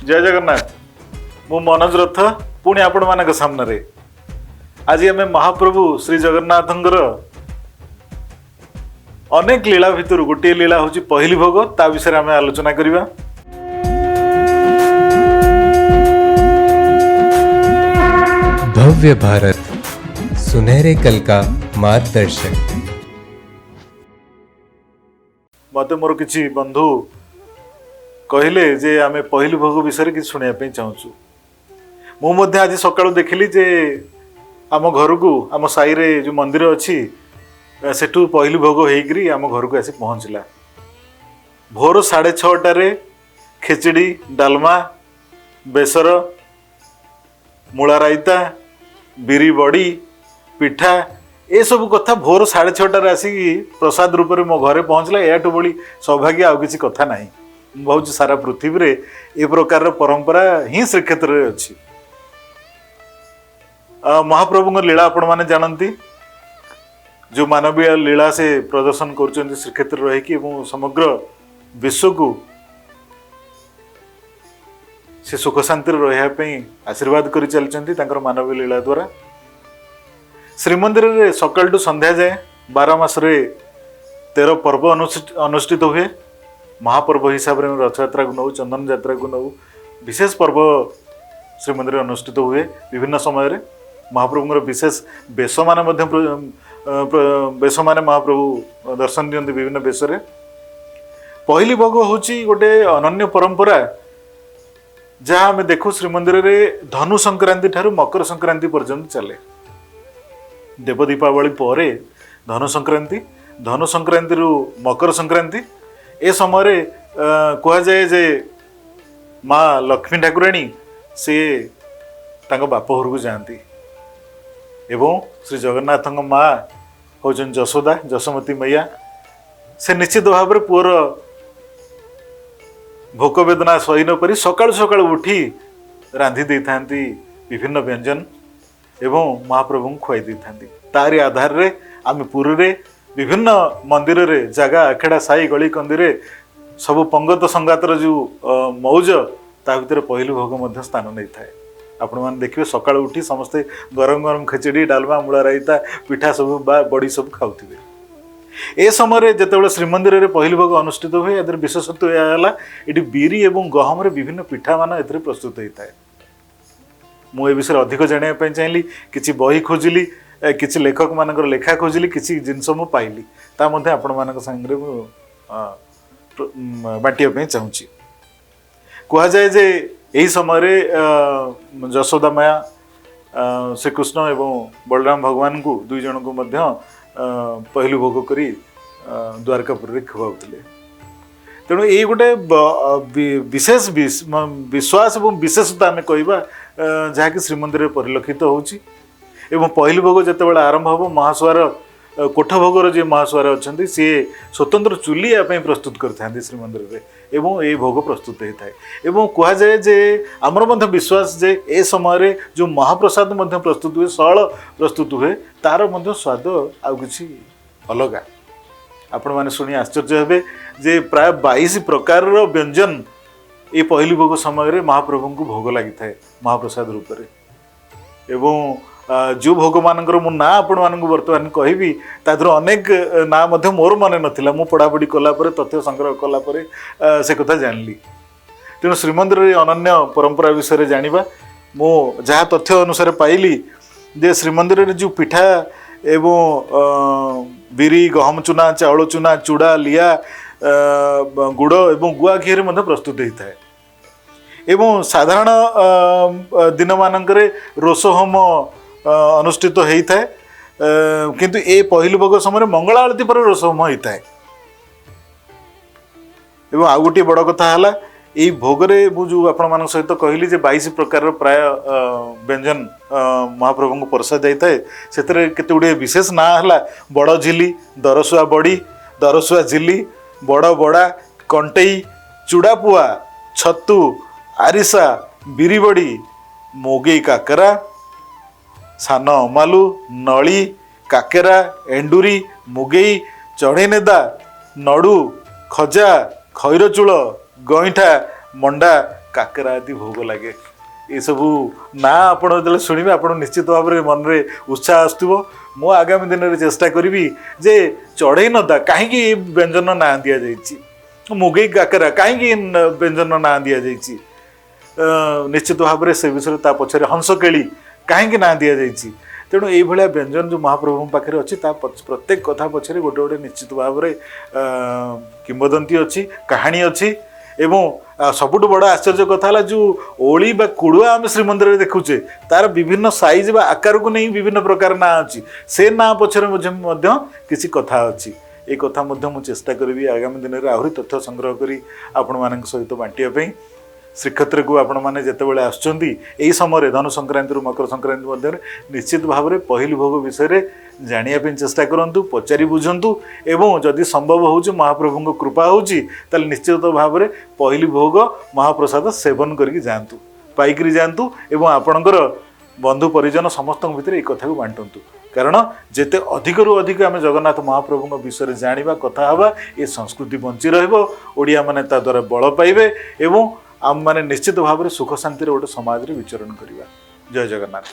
ଜୟ ଜଗନ୍ନାଥ। ମୁଁ ମନୋଜ ରଥ, ପୁଣି ଆପଣମାନଙ୍କ ସାମ୍ନାରେ। ଆଜି ଆମେ ମହାପ୍ରଭୁ ଶ୍ରୀ ଜଗନ୍ନାଥଙ୍କର ଅନେକ ଲୀଳା ଭିତରୁ ଗୋଟିଏ ଲୀଳା ହେଉଛି ପହିଲି ଭୋଗ, ତା ବିଷୟରେ ଆମେ ଆଲୋଚନା କରିବା। भव्य भारत, सुनहरे कल का मार्गदर्शक। ମୋତେ ମୋର କିଛି ବନ୍ଧୁ କହିଲେ ଯେ ଆମେ ପହିଲି ଭୋଗ ବିଷୟରେ କିଛି ଶୁଣିବା ପାଇଁ ଚାହୁଁଛୁ। ମୁଁ ମଧ୍ୟ ଆଜି ସକାଳୁ ଦେଖିଲି ଯେ ଆମ ଘରକୁ, ଆମ ସାହିରେ ଯେଉଁ ମନ୍ଦିର ଅଛି, ସେଠୁ ପହିଲି ଭୋଗ ହେଇକରି ଆମ ଘରକୁ ଆସି ପହଞ୍ଚିଲା। ଭୋର 6:30ଟାରେ ଖେଚେଡ଼ି, ଡାଲମା, ବେସର, ମୂଳା ରାଇତା, ବିରି ବଡ଼ି, ପିଠା, ଏସବୁ କଥା ଭୋର 6:30ଟାରେ ଆସିକି ପ୍ରସାଦ ରୂପରେ ମୋ ଘରେ ପହଞ୍ଚିଲା। ଏହାଠୁ ଭଳି ସୌଭାଗ୍ୟ ଆଉ କିଛି କଥା ନାହିଁ। ମୁଁ ଭାବୁଛି ସାରା ପୃଥିବୀରେ ଏ ପ୍ରକାରର ପରମ୍ପରା ହିଁ ଶ୍ରୀକ୍ଷେତ୍ରରେ ଅଛି। ମହାପ୍ରଭୁଙ୍କ ଲୀଳା ଆପଣମାନେ ଜାଣନ୍ତି, ଯେଉଁ ମାନବୀୟ ଲୀଳା ସେ ପ୍ରଦର୍ଶନ କରୁଛନ୍ତି ଶ୍ରୀକ୍ଷେତ୍ରରେ ରହିକି ଏବଂ ସମଗ୍ର ବିଶ୍ୱକୁ ସେ ସୁଖ ଶାନ୍ତିରେ ରହିବା ପାଇଁ ଆଶୀର୍ବାଦ କରି ଚାଲିଛନ୍ତି ତାଙ୍କର ମାନବୀୟ ଲୀଳା ଦ୍ୱାରା। ଶ୍ରୀମନ୍ଦିରରେ ସକାଳଠୁ ସନ୍ଧ୍ୟା ଯାଏ 12 ମାସରେ 13 ପର୍ବ ଅନୁଷ୍ଠିତ ହୁଏ। ମହାପର୍ବ ହିସାବରେ ଆମେ ରଥଯାତ୍ରାକୁ ନେଉ, ଚନ୍ଦନ ଯାତ୍ରାକୁ ନେଉ। ବିଶେଷ ପର୍ବ ଶ୍ରୀମନ୍ଦିରରେ ଅନୁଷ୍ଠିତ ହୁଏ ବିଭିନ୍ନ ସମୟରେ। ମହାପ୍ରଭୁଙ୍କର ବିଶେଷ ବେଶମାନେ ମଧ୍ୟ ବେଶମାନେ ମହାପ୍ରଭୁ ଦର୍ଶନ ଦିଅନ୍ତି ବିଭିନ୍ନ ବେଶରେ। ପହିଲି ଭୋଗ ହେଉଛି ଗୋଟେ ଅନନ୍ୟ ପରମ୍ପରା, ଯାହା ଆମେ ଦେଖୁ ଶ୍ରୀମନ୍ଦିରରେ ଧନୁ ସଂକ୍ରାନ୍ତି ଠାରୁ ମକର ସଂକ୍ରାନ୍ତି ପର୍ଯ୍ୟନ୍ତ ଚାଲେ। ଦେବ ଦୀପାବଳି ପରେ ଧନୁ ସଂକ୍ରାନ୍ତି, ଧନୁ ସଂକ୍ରାନ୍ତିରୁ ମକର ସଂକ୍ରାନ୍ତି। ଏ ସମୟରେ କୁହାଯାଏ ଯେ ମା ଲକ୍ଷ୍ମୀ ଠାକୁରାଣୀ ସିଏ ତାଙ୍କ ବାପ ଘରକୁ ଯାଆନ୍ତି ଏବଂ ଶ୍ରୀ ଜଗନ୍ନାଥଙ୍କ ମା ହେଉଛନ୍ତି ଯଶୋଦା, ଯଶୋମତୀ ମୈୟା। ସେ ନିଶ୍ଚିତ ଭାବରେ ପୁଅର ଭୋକ ବେଦନା ସହି ନପାରି ସକାଳୁ ସକାଳୁ ଉଠି ରାନ୍ଧି ଦେଇଥାନ୍ତି ବିଭିନ୍ନ ବ୍ୟଞ୍ଜନ ଏବଂ ମହାପ୍ରଭୁଙ୍କୁ ଖୁଆଇ ଦେଇଥାନ୍ତି। ତାରି ଆଧାରରେ ଆମେ ପୁରୀରେ ବିଭିନ୍ନ ମନ୍ଦିରରେ, ଜାଗା ଆଖଡ଼ା, ସାହି ଗଳି କନ୍ଦିରେ ସବୁ ପଙ୍ଗତ ସଙ୍ଗାତର ଯେଉଁ ମଉଜ, ତା ଭିତରେ ପହିଲି ଭୋଗ ମଧ୍ୟ ସ୍ଥାନ ନେଇଥାଏ। ଆପଣମାନେ ଦେଖିବେ ସକାଳୁ ଉଠି ସମସ୍ତେ ଗରମ ଗରମ ଖେଚେଡ଼ି, ଡାଲମା, ମୂଳା ରାଇତା, ପିଠା ସବୁ ବା ବଡ଼ି ସବୁ ଖାଉଥିବେ। ଏ ସମୟରେ ଯେତେବେଳେ ଶ୍ରୀମନ୍ଦିରରେ ପହିଲି ଭୋଗ ଅନୁଷ୍ଠିତ ହୁଏ, ଏଥିରେ ବିଶେଷତ୍ୱ ଏହା ହେଲା ଏଠି ବିରି ଏବଂ ଗହମରେ ବିଭିନ୍ନ ପିଠାମାନ ଏଥିରେ ପ୍ରସ୍ତୁତ ହୋଇଥାଏ। ମୁଁ ଏ ବିଷୟରେ ଅଧିକ ଜାଣିବା ପାଇଁ ଚାହିଁଲି, କିଛି ବହି ଖୋଜିଲି, କିଛି ଲେଖକମାନଙ୍କର ଲେଖା ଖୋଜିଲି, କିଛି ଜିନିଷ ମୁଁ ପାଇଲି, ତା ମଧ୍ୟ ଆପଣମାନଙ୍କ ସାଙ୍ଗରେ ମୁଁ ବାଣ୍ଟିବା ପାଇଁ ଚାହୁଁଛି। କୁହାଯାଏ ଯେ ଏହି ସମୟରେ ଯଶୋଦା ମାୟା ଶ୍ରୀକୃଷ୍ଣ ଏବଂ ବଳରାମ ଭଗବାନଙ୍କୁ ଦୁଇ ଜଣଙ୍କୁ ମଧ୍ୟ ପହିଲି ଭୋଗ କରି ଦ୍ୱାରକାପୁରରେ ଖୁଆଉଥିଲେ। ତେଣୁ ଏଇ ଗୋଟେ ବିଶେଷ ବିଶ୍ୱାସ ଏବଂ ବିଶେଷତା ଆମେ କହିବା, ଯାହାକି ଶ୍ରୀମନ୍ଦିରରେ ପରିଲକ୍ଷିତ ହେଉଛି। ଏବଂ ପହିଲି ଭୋଗ ଯେତେବେଳେ ଆରମ୍ଭ ହେବ, ମହାସୁଆର, କୋଠ ଭୋଗର ଯିଏ ମହାସୁଆର ଅଛନ୍ତି ସିଏ ସ୍ୱତନ୍ତ୍ର ଚୁଲି ୟା ପାଇଁ ପ୍ରସ୍ତୁତ କରିଥାନ୍ତି ଶ୍ରୀମନ୍ଦିରରେ ଏବଂ ଏଇ ଭୋଗ ପ୍ରସ୍ତୁତ ହୋଇଥାଏ। ଏବଂ କୁହାଯାଏ ଯେ ଆମର ମଧ୍ୟ ବିଶ୍ୱାସ ଯେ ଏ ସମୟରେ ଯେଉଁ ମହାପ୍ରସାଦ ମଧ୍ୟ ପ୍ରସ୍ତୁତ ହୁଏ, ସଅଳ ପ୍ରସ୍ତୁତ ହୁଏ, ତାର ମଧ୍ୟ ସ୍ୱାଦ ଆଉ କିଛି ଅଲଗା। ଆପଣମାନେ ଶୁଣି ଆଶ୍ଚର୍ଯ୍ୟ ହେବେ ଯେ ପ୍ରାୟ 22 ପ୍ରକାରର ବ୍ୟଞ୍ଜନ ଏ ପହିଲି ଭୋଗ ସମୟରେ ମହାପ୍ରଭୁଙ୍କୁ ଭୋଗ ଲାଗିଥାଏ ମହାପ୍ରସାଦ ରୂପରେ। ଏବଂ ଯେଉଁ ଭୋଗମାନଙ୍କର ମୁଁ ନାଁ ଆପଣମାନଙ୍କୁ ବର୍ତ୍ତମାନ କହିବି, ତା ଦେହରୁ ଅନେକ ନାଁ ମଧ୍ୟ ମୋର ମନେ ନଥିଲା। ମୁଁ ପଢ଼ାପଢ଼ି କଲା ପରେ, ତଥ୍ୟ ସଂଗ୍ରହ କଲା ପରେ ସେ କଥା ଜାଣିଲି। ତେଣୁ ଶ୍ରୀମନ୍ଦିରରେ ଅନନ୍ୟ ପରମ୍ପରା ବିଷୟରେ ଜାଣିବା, ମୁଁ ଯାହା ତଥ୍ୟ ଅନୁସାରେ ପାଇଲି ଯେ ଶ୍ରୀମନ୍ଦିରରେ ଯେଉଁ ପିଠା ଏବଂ ବିରି, ଗହମ ଚୁନା, ଚାଉଳ ଚୁନା, ଚୁଡ଼ା, ଲିଆ, ଗୁଡ଼ ଏବଂ ଗୁଆ ଘିଅରେ ମଧ୍ୟ ପ୍ରସ୍ତୁତ ହୋଇଥାଏ। ଏବଂ ସାଧାରଣ ଦିନମାନଙ୍କରେ ରୋଷ ହୋମ ଅନୁଷ୍ଠିତ ହୋଇଥାଏ, କିନ୍ତୁ ଏ ପହିଲି ଭୋଗ ସମୟରେ ମଙ୍ଗଳ ଆଳତୀ ପରେ ରୋଷ ହୋମ ହୋଇଥାଏ। ଏବଂ ଆଉ ଗୋଟିଏ ବଡ଼ କଥା ହେଲା, ଏଇ ଭୋଗରେ ମୁଁ ଯେଉଁ ଆପଣମାନଙ୍କ ସହିତ କହିଲି ଯେ 22 ପ୍ରକାରର ପ୍ରାୟ ବ୍ୟଞ୍ଜନ ମହାପ୍ରଭୁଙ୍କୁ ପରସା ଯାଇଥାଏ, ସେଥିରେ କେତେ ଗୁଡ଼ିଏ ବିଶେଷ ନାଁ ହେଲା ବଡ଼ ଝିଲି, ଦରସୁଆ ବଡ଼ି, ଦରସୁଆ ଝିଲି, ବଡ଼ ବଡ଼ା, କଣ୍ଟେଇ, ଚୁଡ଼ାପୁଆ, ଛତୁ, ଆରିସା, ବିରି ବଡ଼ି, ମୋଗେଇ କାକରା, ସାନ ଅମାଲୁ, ନଳି, କାକେରା, ଏଣ୍ଡୁରି, ମୁଗେଇ, ଚଢ଼େଇ ନେଦା, ନଡ଼ୁ, ଖଜା, ଖଇରଚୂଳ, ଗଇଁଠା, ମଣ୍ଡା, କାକରା ଆଦି ଭୋଗ ଲାଗେ। ଏସବୁ ନାଁ ଆପଣ ଯେତେବେଳେ ଶୁଣିବେ, ଆପଣ ନିଶ୍ଚିତ ଭାବରେ ମନରେ ଉତ୍ସାହ ଆସୁଥିବ। ମୁଁ ଆଗାମୀ ଦିନରେ ଚେଷ୍ଟା କରିବି ଯେ ଚଢ଼େଇ ନଦା କାହିଁକି ଏ ବ୍ୟଞ୍ଜନ ନାଁ ଦିଆଯାଇଛି, ମୁଗେଇ କାକରା କାହିଁକି ଏ ବ୍ୟଞ୍ଜନ ନାଁ ଦିଆଯାଇଛି, ନିଶ୍ଚିତ ଭାବରେ ସେ ବିଷୟରେ, ତା ପଛରେ ହଂସକେଳି କାହିଁକି ନାଁ ଦିଆଯାଇଛି। ତେଣୁ ଏଇଭଳିଆ ବ୍ୟଞ୍ଜନ ଯେଉଁ ମହାପ୍ରଭୁଙ୍କ ପାଖରେ ଅଛି, ତା ପ୍ରତ୍ୟେକ କଥା ପଛରେ ଗୋଟେ ଗୋଟେ ନିଶ୍ଚିତ ଭାବରେ କିମ୍ବଦନ୍ତୀ ଅଛି, କାହାଣୀ ଅଛି। ଏବଂ ସବୁଠୁ ବଡ଼ ଆଶ୍ଚର୍ଯ୍ୟ କଥା ହେଲା, ଯେଉଁ ଓଳି ବା କୁଡ଼ୁଆ ଆମେ ଶ୍ରୀମନ୍ଦିରରେ ଦେଖୁଛେ, ତାର ବିଭିନ୍ନ ସାଇଜ୍ ବା ଆକାରକୁ ନେଇ ବିଭିନ୍ନ ପ୍ରକାର ନାଁ ଅଛି। ସେ ନାଁ ପଛରେ ମଧ୍ୟ କିଛି କଥା ଅଛି। ଏ କଥା ମଧ୍ୟ ମୁଁ ଚେଷ୍ଟା କରିବି ଆଗାମୀ ଦିନରେ ଆହୁରି ତଥ୍ୟ ସଂଗ୍ରହ କରି ଆପଣମାନଙ୍କ ସହିତ ବାଣ୍ଟିବା ପାଇଁ। ଶ୍ରୀକ୍ଷେତ୍ରକୁ ଆପଣମାନେ ଯେତେବେଳେ ଆସୁଛନ୍ତି ଏହି ସମୟରେ, ଧନୁ ସଂକ୍ରାନ୍ତିରୁ ମକର ସଂକ୍ରାନ୍ତି ମଧ୍ୟରେ, ନିଶ୍ଚିତ ଭାବରେ ପହିଲି ଭୋଗ ବିଷୟରେ ଜାଣିବା ପାଇଁ ଚେଷ୍ଟା କରନ୍ତୁ, ପଚାରି ବୁଝନ୍ତୁ ଏବଂ ଯଦି ସମ୍ଭବ ହେଉଛି, ମହାପ୍ରଭୁଙ୍କ କୃପା ହେଉଛି, ତାହେଲେ ନିଶ୍ଚିତ ଭାବରେ ପହିଲି ଭୋଗ ମହାପ୍ରସାଦ ସେବନ କରିକି ଯାଆନ୍ତୁ, ପାଇକରି ଯାଆନ୍ତୁ ଏବଂ ଆପଣଙ୍କର ବନ୍ଧୁ ପରିଜନ ସମସ୍ତଙ୍କ ଭିତରେ ଏଇ କଥାକୁ ବାଣ୍ଟନ୍ତୁ। କାରଣ ଯେତେ ଅଧିକରୁ ଅଧିକ ଆମେ ଜଗନ୍ନାଥ ମହାପ୍ରଭୁଙ୍କ ବିଷୟରେ ଜାଣିବା, କଥା ହେବା, ଏ ସଂସ୍କୃତି ବଞ୍ଚି ରହିବ, ଓଡ଼ିଆମାନେ ତା ଦ୍ୱାରା ବଳ ପାଇବେ ଏବଂ ଆମମାନେ ନିଶ୍ଚିତ ଭାବରେ ସୁଖ ଶାନ୍ତିରେ ଗୋଟେ ସମାଜରେ ବିଚରଣ କରିବା। ଜୟ ଜଗନ୍ନାଥ।